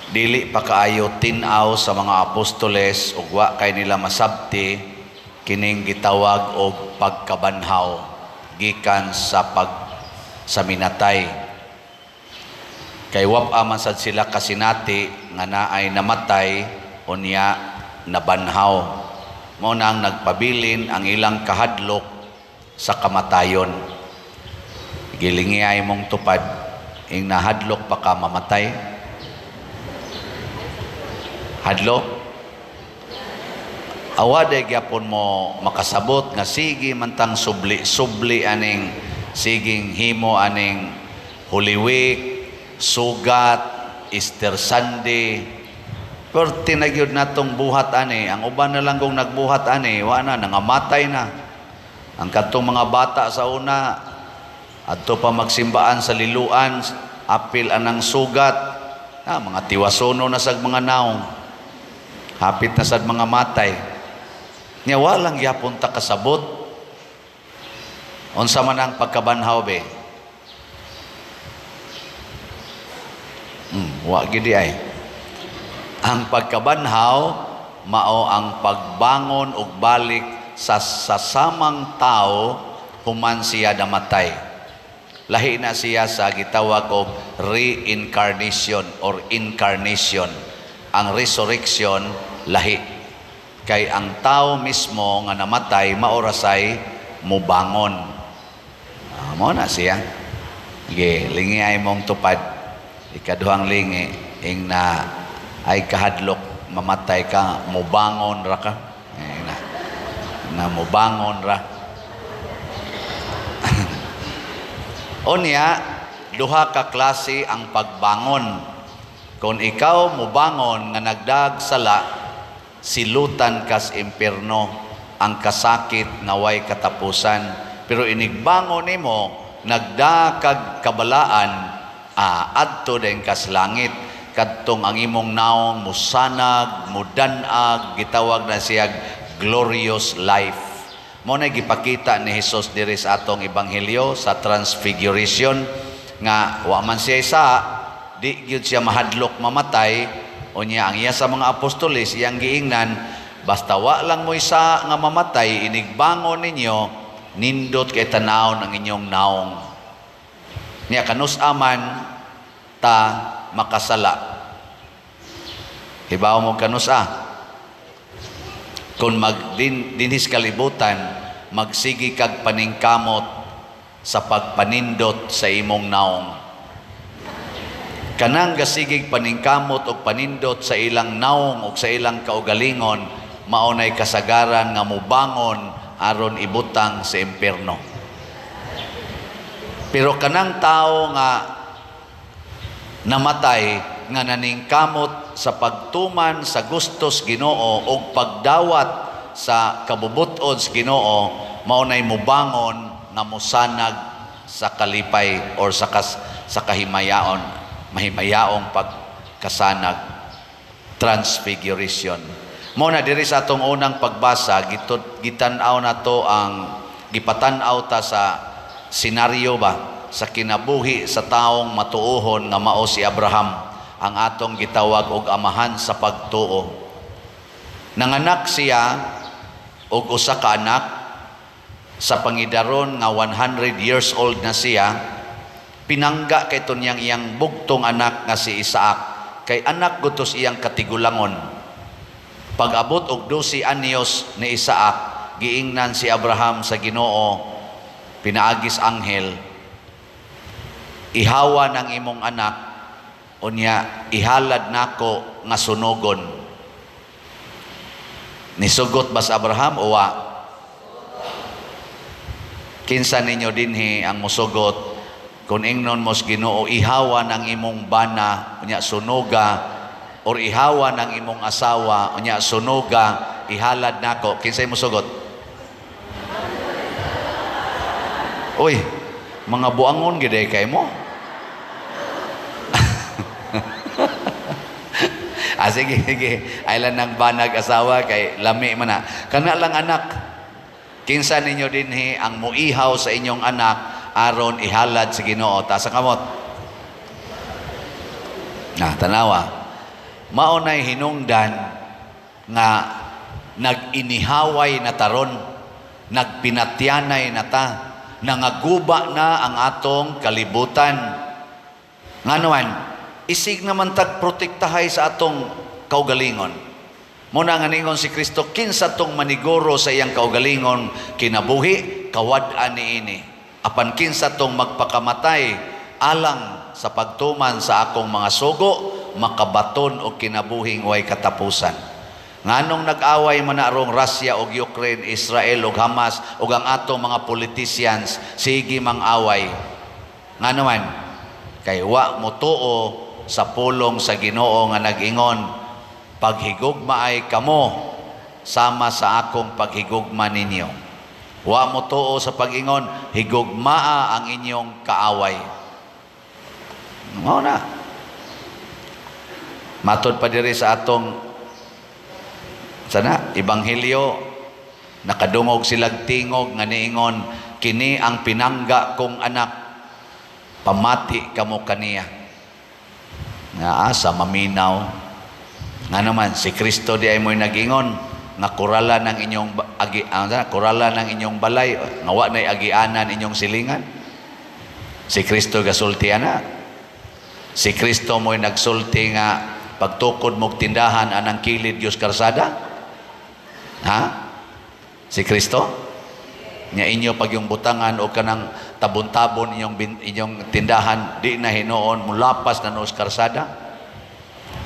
Dili pa kaayo tin-aw sa mga apostoles ug wa kay nila masabti kining gitawag og pagkabanhaw gikan sa minatay. Kay wa man sad sila kasinati nga naay namatay unya nabanhaw. Mao na ang nagpabilin ang ilang kahadlok sa kamatayon. Gilingi ay mong tupad, ing nahadlok pa ka mamatay. Hadlok? Awa day gyapon mo makasabot nga sige man tang subli-subli aning siging himo aning Holy Week, sugat, Easter Sunday. Pero tinagyod natong buhat ani, ang uban na lang kung nagbuhat ani, wa na, nangamatay na. Ang kadtong mga bata sa una, adto pa magsimbaan sa liluan, apil anang sugat, mga tiwasono na sag mga naong, hapit na sad mga matay. Nya walang gyapon ta kasabot. Unsa man ang pagkabanhaw be? Wa gidi ay. Ang pagkabanhaw mao ang pagbangon ug balik sa sasamang tao human siya namatay. Lahi na siya sa gitawag og reincarnation or incarnation. Ang resurrection lahi. Kay ang tao mismo nga namatay maorasay mubangon. Mo na siya. Sige, lingi ay mong tupad. Ikaduhang lingi ing na ay kahadlok mamatay ka, mubangon ra ka. Eh, na mubangon ra. Unya, duha ka klase ang pagbangon. Kung ikaw mubangon nga nagdag sala, silutan kas impierno ang kasakit nga way katapusan. Pero inigbangon nimo nagdakag kabalaan, adto din kas langit kadtong ang imong naong musanag, mudanag, gitawag na siya glorious life. Mo na gipakita ni Hesus diri sa atong ebanghelyo sa Transfiguration nga wa man siya isa, di gyud siya mahadlok mamatay. Unya ang iya sa mga apostoles iyang giingnan, basta wa lang mo isa nga mamatay, inigbangon ninyo nindot kay tanawon ang inyong naong. Nya kanus aman ta makasala? Hibaw mo kanus-a? Kung dinhis kalibutan, magsigi kag paningkamot sa pagpanindot sa imong naong. Kanang gasigig paningkamot og panindot sa ilang naong og sa ilang kaugalingon, mao nay kasagaran nga mubangon aron ibutang sa impierno. Pero kanang tao nga namatay nga naningkamot sa pagtuman sa gustos Ginoo og pagdawat sa kabubut-on sa Ginoo, mao nay mubangon nga mosanag sa kalipay or sa kahimayaon, mahimayaong pagkasanag, transfiguration. Mao na diri sa atong unang pagbasa, gitan-aw nato ang gipatan-aw ta sa senaryo ba sa kinabuhi sa taong matuohon nga mao si Abraham, ang atong gitawag og amahan sa pagtuo. Nanganak siya og usa ka anak sa pangidaron nga 100 years old na siya. Pinangga kay niyang iyang bugtong anak nga si Isaac, kay anak gutos iyang katigulangon. Pag-abot og 12 anyos ni Isaac, giingnan si Abraham sa Ginoo pinaagis anghel, ihawa ng imong anak, unya ihalad nako nga sunugon. Nisugot ba sa Abraham o wa? Kinsa ninyo dinhi ang musugot kung ingnon mos Ginoo, ihawa ng imong bana, unya sunuga, or ihawa ng imong asawa, unya sunuga, ihalad nako? Kinsay musugot? Uy, mga buangon gid kay mo. Sige, sige. Ay lang ng banag asawa kay lami man na. Kana lang anak. Kinsa ninyo dinhi ang muihaw sa inyong anak aron ihalad sa Ginoo? Taas ang kamot. Na, tanawa. Mao nay hinungdan nga nag-inihaway na taron, nagpinatyanay na ta, nangaguba na ang atong kalibutan. Ngano man, isig naman tag protektahay sa atong kaugalingon. Muna nga ningon si Kristo, kinsa tong maniguro sa iyang kaugalingon kinabuhi, kawad-an niini. Apan kinsa tong magpakamatay alang sa pagtuman sa akong mga sugo, makabaton og kinabuhing way katapusan. Nganong nag-away man na arong Russia og Ukraine, Israel og Hamas ug ang atong mga politicians sige mang-away? Ngano man, kay wa motuo sa pulong sa Ginoo nga nag-ingon, "Paghigugmaay kamo sama sa akong paghigugma ninyo." Wa motuo sa pag-ingon, "Higugmaa ang inyong kaaway." Mao na. Matod pa diri sa atong sana ebanghelyo, nakadungog silag tingog nga niingon, "Kini ang pinangga kong anak, pamati kamo kaniya." Nga asa maminaw? Nga naman si Kristo di ay mo'y nagingon nga kurala ng inyong agi, kurala ng inyong balay nga wa nay agianan inyong silingan. Si Kristo gasulti ana. Si Kristo mo'y nagsulti nga pagtukod mog tindahan anang kilid gyud karsada. Ha? Si Kristo? Nya inyo pag yung butangan o kanang tabon-tabon inyong tindahan, di na hinuon mulapas na noos karsada.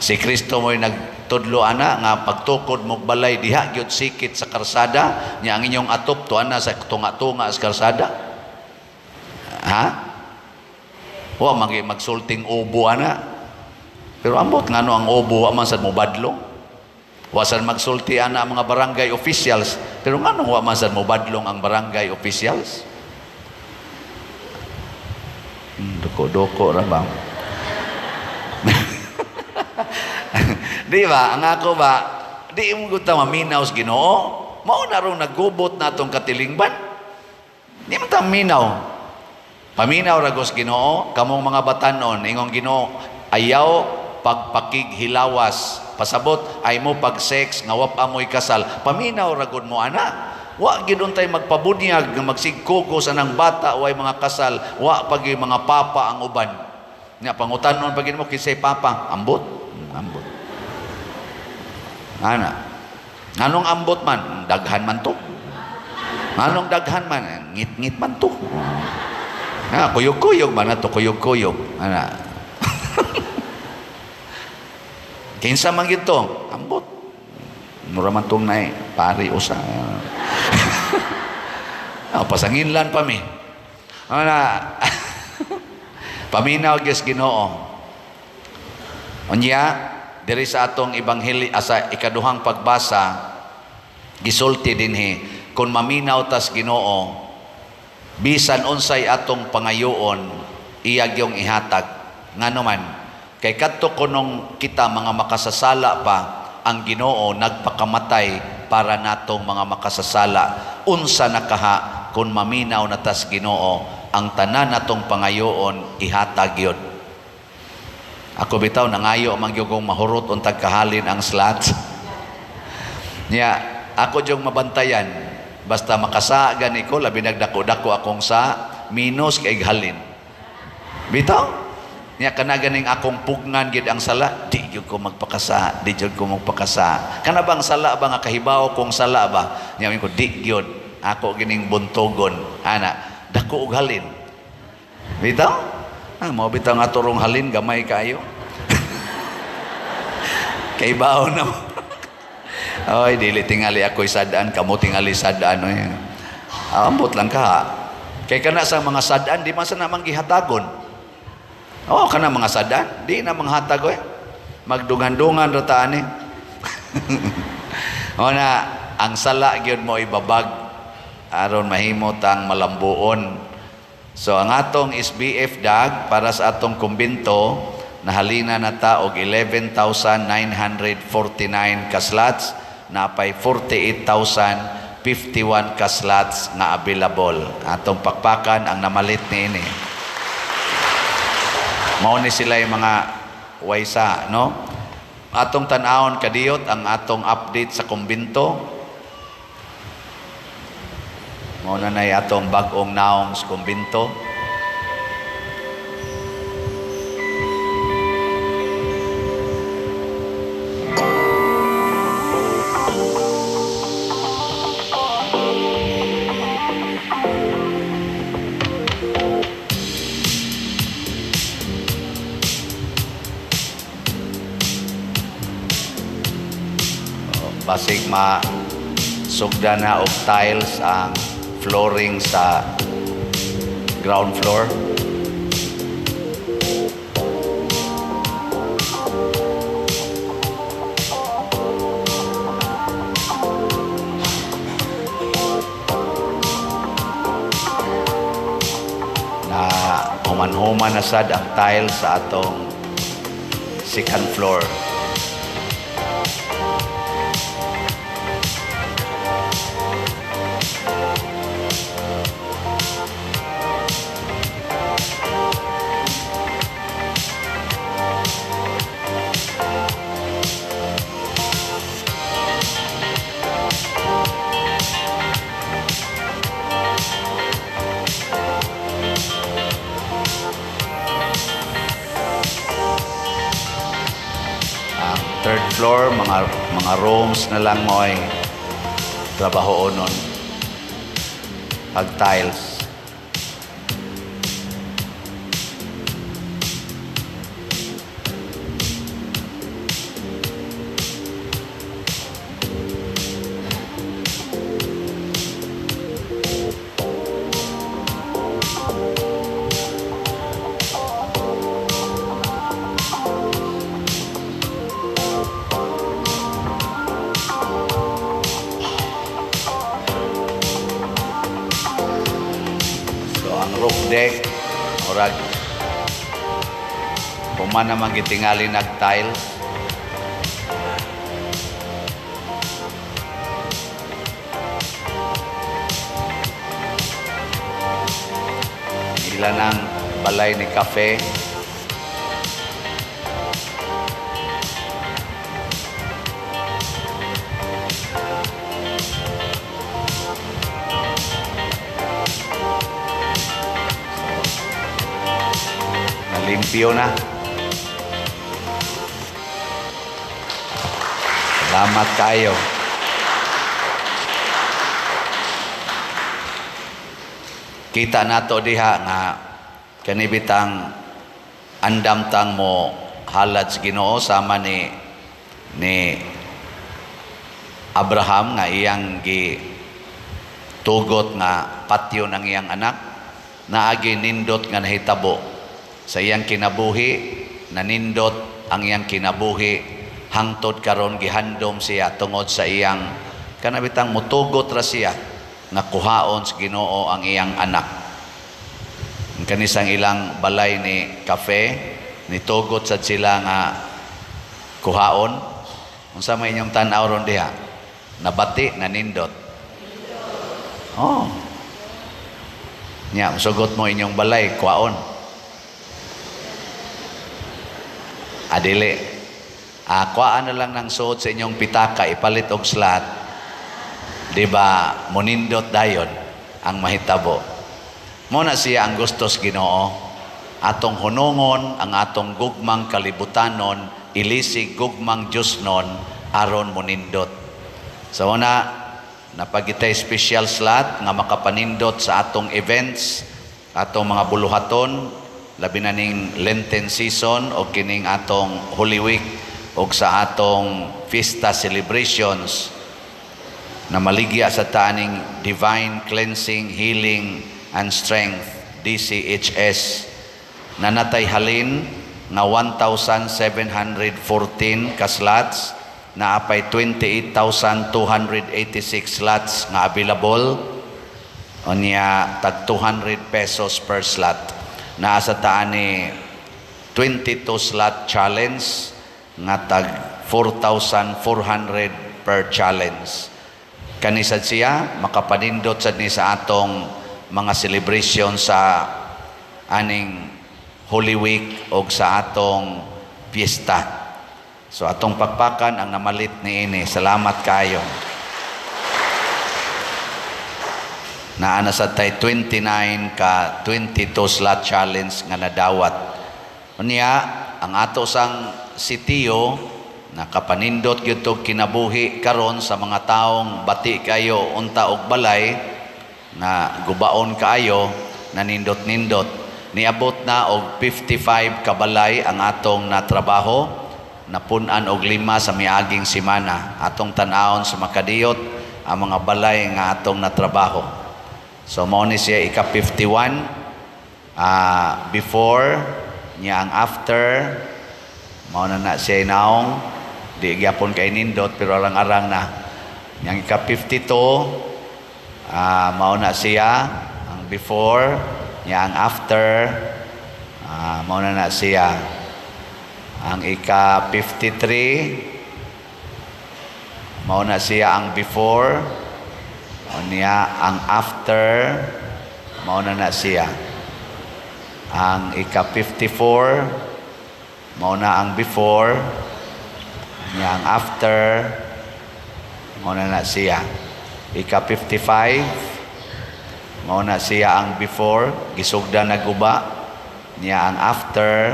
Si Kristo mo'y nagtudlo ana nga pagtukod mog balay diha gyud sikit sa karsada, nya ang inyong atop tuan na sa tunga-tunga sa karsada. Ha? Wa magi magsulting ubo ana. Pero ambot ngano ang ubo wa man sad mobadlong. Wa sad magsulti ana ang mga barangay officials, pero ngano wa man sad mobadlong ang barangay officials? Doko-doko ra ba? Di ba? Ang ako ba, di mo gud ta maminaw sa Ginoo. Mao na rong naggubot na atong katilingban. Di man ta maminaw. Paminaw ra gos Ginoo, kamong mga batanon, ingong Ginoo, ayaw pagpakighilawas. Pasabot ay mo pag-sex nga wa pa mo'y kasal. Paminaw ra gud mo ana. Wa gid untay magpabunyag nga magsigkugo sa nang bata way mga kasal, wa pag mga papa ang uban. Nga pangutanon pag mo kinsay papa, ambot. Ambot. Ana. Nganong ambot man? Daghan man to. Nganong daghan man? Ngit-ngit man to. Na kuyog-kuyog man na to, kuyog-kuyog. Ana. Kinsa man gid to? Ambot. Mura man tong nae, pari usa. Ah, pasanginlan pa mi. Ana. Paminaw gyud Ginoo. Unya, diri sa atong ebanghelyo sa ikaduhang pagbasa, gisulti dinhi kung maminaw tas Ginoo, bisan unsay atong pangayoon, iya gyung ihatag. Ngano man, kay kadto kunong kita mga makasasala pa, ang Ginoo nagpakamatay para natong mga makasasala. Unsa na kaha kung maminaw na tas Ginoo, ang tanan natong pangayoon ihatag yun. Ako bitaw nangayo man gyud kong mahurot untag kahalin ang slots. Nya ako jung mabantayan basta makasa gani ko, labi nagdako-dako akong sa minus kay halin. Bitaw nya kana ganing akong pugnan gid ang sala, di gyud ko magpakasa, di gyud ko magpakasa. Kana bang sala ba nga kahibaw kong sala ba? Nya ko di gyud ako gining buntogon ana, dako og halin. Bitaw? Ah, mao bitaw nga turong halin gamay kayo. Kay baon na mo. Oy, dili tingali ako'y sad-an, kamo tingali sad-an oy. Ah, ambot lang ka. Kay kana sa mga sad-an di man sa namang gihatagon. Oh, kana mga sad-an, di na manghatag oy. Magdungan-dungan ra ta ani. O na, ang sala gyud mo ibabag aron mahimo tang malambuon. So ang atong SBF dag para sa atong kumbinto, nahalina na ta og 11,949 ka slots, napay 48,051 ka slots nga available. Atong pakpakan ang namalit niini. Mao ni sila yung mga waysa, no? Atong tan-awon kadiyot ang atong update sa kumbinto. Mao na nay atong bag-ong naong sa kumbinto. Basig ma sugda na og tiles ang flooring sa ground floor. Na human-human na sad ang tiles sa atong second floor. Third floor, mga rooms na lang mo ay trabaho nun. Pag tiles. Deck, murag human naman gitingali nag-tiles. Ila nang balay ni cafe. Limpyo na. Salamat kayo. Kita nato diha nga kanibitang andam tang mo halad sa Ginoo sama ni Abraham nga iyang gi tugot nga patyo ng iyang anak, naagi nindot nga nahitabo sa iyang kinabuhi, nanindot ang iyang kinabuhi hangtod karon gihandom siya tungod sa iyang kanabitang mutugot ra siya nga kuhaon sa Ginoo ang iyang anak. Ang kanisang ilang balay ni cafe, nitugot sad sila nga kuhaon. Unsa may inyong tan-aw ron diha? Nabati, nanindot. Oh. Nya, musugot mo inyong balay, kuhaon. Adili. Kuhaan na lang ng suot sa inyong pitaka, ipalit og slat. Di ba, munindot dayon ang mahitabo. Mo na siya ang gustos Ginoo. Atong hunungon ang atong gugmang kalibutanon, ilisig gugmang Diyosnon, aron munindot. So na, napagitay special slot nga makapanindot sa atong events, atong mga buluhaton, labi na ning Lenten season o kining atong Holy Week o sa atong fiesta celebrations na maligya sa taning Divine Cleansing, Healing and Strength, DCHS, na natay halin nga 1,714 ka slots, na apay 28,286 slots nga available, unya tag 200 pesos per slot. Naa sa taan ni 22 slot challenge nga tag 4,400 per challenge. Kanisad siya makapanindot sad ni sa atong mga celebration sa aning Holy Week og sa atong piyesta. So atong pakpakan ang namalit niini. Salamat kayo. Naa na sa tay 29 ka 22 slot challenge nga nadawat. Unya, ang ato sang sitiyo nakapanindot gyud tog kinabuhi karon sa mga taong bati kayo unta og balay na gubaon kaayo, nanindot-nindot. Niabot na og 55 ka balay ang atong natrabaho, napun-an og 5 sa miaging semana. Atong tan-awon sa makadiyot ang mga balay nga atong natrabaho. So mao ni siya ika 51, before niya, ang after mao na na siya naong di gyapon kay nindot pero arang-arang na. Yang ika 52, mao na siya ang before niya, ang after, mao na na siya. Ang ika 53, mao na siya ang before niya, ang after, mao na na siya. Ang ika 54, mao na ang before niya, ang after, mao na na siya. Ika 55, mao na siya ang before, gisugda naguba niya, ang after,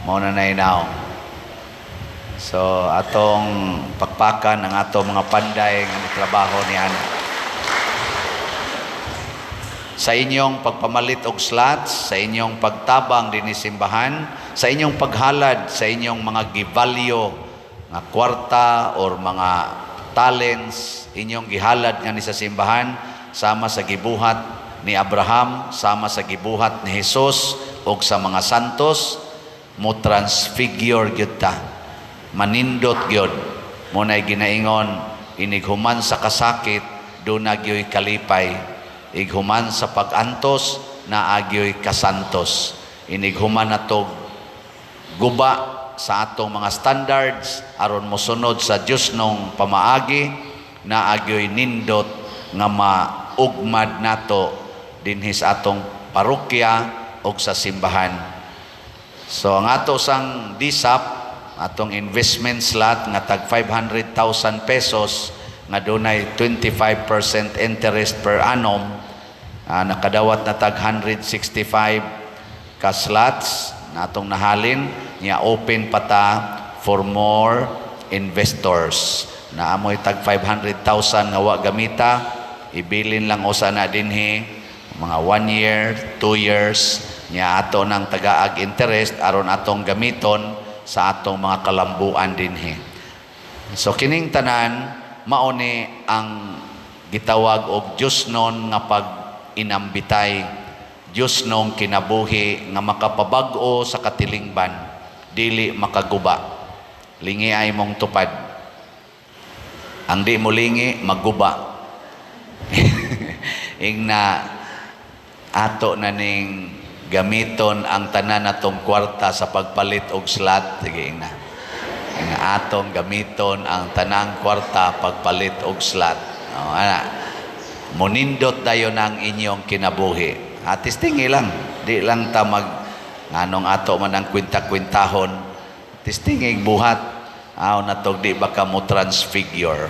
mao na na now. So atong pakpakan ang atong mga panday nga trabaho niyan. Sa inyong pagpamalit og slots, sa inyong pagtabang dinhi simbahan, sa inyong paghalad, sa inyong mga givalyo nga kwarta or mga talents, inyong gihalad nga ni sa simbahan, sama sa gibuhat ni Abraham, sama sa gibuhat ni Jesus ug sa mga santos, mo transfigure gyud ta. Manindot gyud. Mo nay ginaingon, inighuman sa kasakit, duna gyoy kalipay. Ighuman sa pag-antos, naa gyoy kasantos. Inighuman natog guba sa atong mga standards aron mosunod sa Dios nong pamaagi, naa gyoy nindot nga maugmad nato dinhi sa atong parokya ug sa simbahan. So ang ato sang DSAP, atong investment slot nga tag 500,000 pesos nga dunay 25% interest per annum, nakadawat na tag 165 ka slots na atong nahalin niya. Open pa ta for more investors. Na amoy tag 500,000 nga wa gamita, ibilin lang usa na dinhi mga 1 year, 2 years niya, ato ng tagaag interest aron atong gamiton sa atong mga kalambuan dinhi. So kining tanan mao ni ang gitawag og Diyosnon nga pag inambitay, Diyosnong kinabuhi nga makapabag-o sa katilingban, dili makaguba. Lingi ay mong tupad. Ang di mo lingi, maguba. Ingna ato na ning gamiton ang tanan natong kwarta sa pagpalit og slot. Sige, ingna. Nga atong gamiton ang tanang kwarta pagpalit og slot. O, ana. Munindot dayon ang inyong kinabuhi. Atis tingi lang. Di lang ta mag anong ato man ang kwinta-kwintahon. Tistingig buhat. Aw natog di baka mo transfigure.